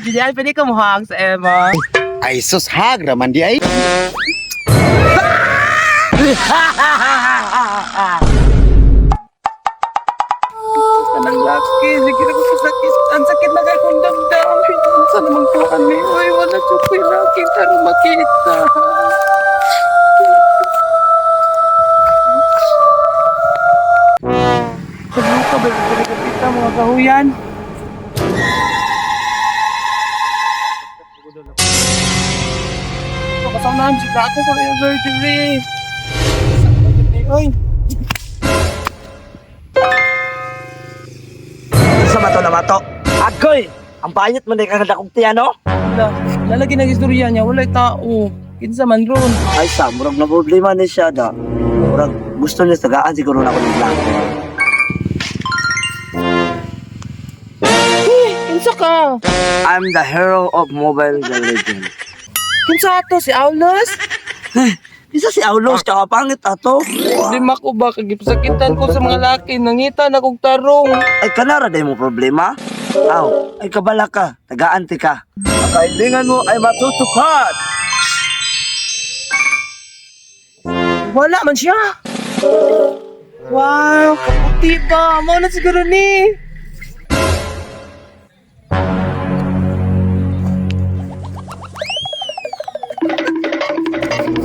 Julian, pwede ka mo-hug sa Emma. Ay sus, hag raman di ay. Anang laki, sige na ko sakit. Ang sakit na kay kong damdam. Sa naman ko kami. Uy, wala siya ko'y laki. Pero makita. Sabi ka ba, kita mga kahuyan? Kasama namin sila ako ko yung surgery. Uy, Sa mato na mato. Agoy! Ang pangit man kang dakong tiyan, no? wala. Lalagi nag istorya niya, walay tao. Kinsa man ron. Ay sa, murag na problema ni siya da. Murag gusto niya tagaan siguro na ako ng lang. Eh, kinsa ka? I'm the hero of Mobile Legends. Kinsa ato si Aulos? Isa si Aulos, tsaka pangit ato. Problema ko ba kagipsakitan ko sa mga laki, nangita na kog tarong. Ay kanara day mo problema. Aw, ay kabala ka, tagaan ti ka. Ang kailangan mo ay matutupad. Wala man siya. Wow, kaputi ba? Mao na siguro ni.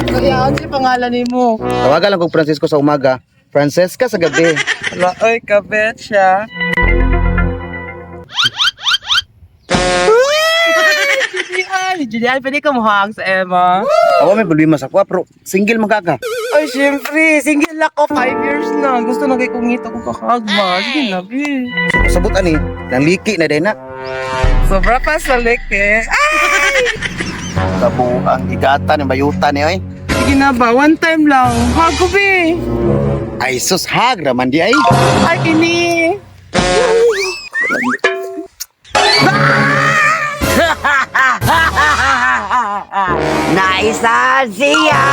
Kaya ano si pangalan nimo? Tawagan lang kog Francisco sa umaga, Francesca sa gabi. Wala, oy, kabet siya. Julian! Julian, pwede ka mo-hug sa Emma? Awa may problema sa kuha pero single man ka ka. Ay, syempre, single ako, 5 years na. Gusto na kay kong ngita ko kakahug ba? Sige na, be. Sabot ani, nang liki na day na. Sobra pa sa leke. Ay! Kabuang igatan ni bayutan ni oy. Sige na ba, one time lang. Hug ko, be. Ay sus, hag raman di ay. Ay, kini. Naisa siya!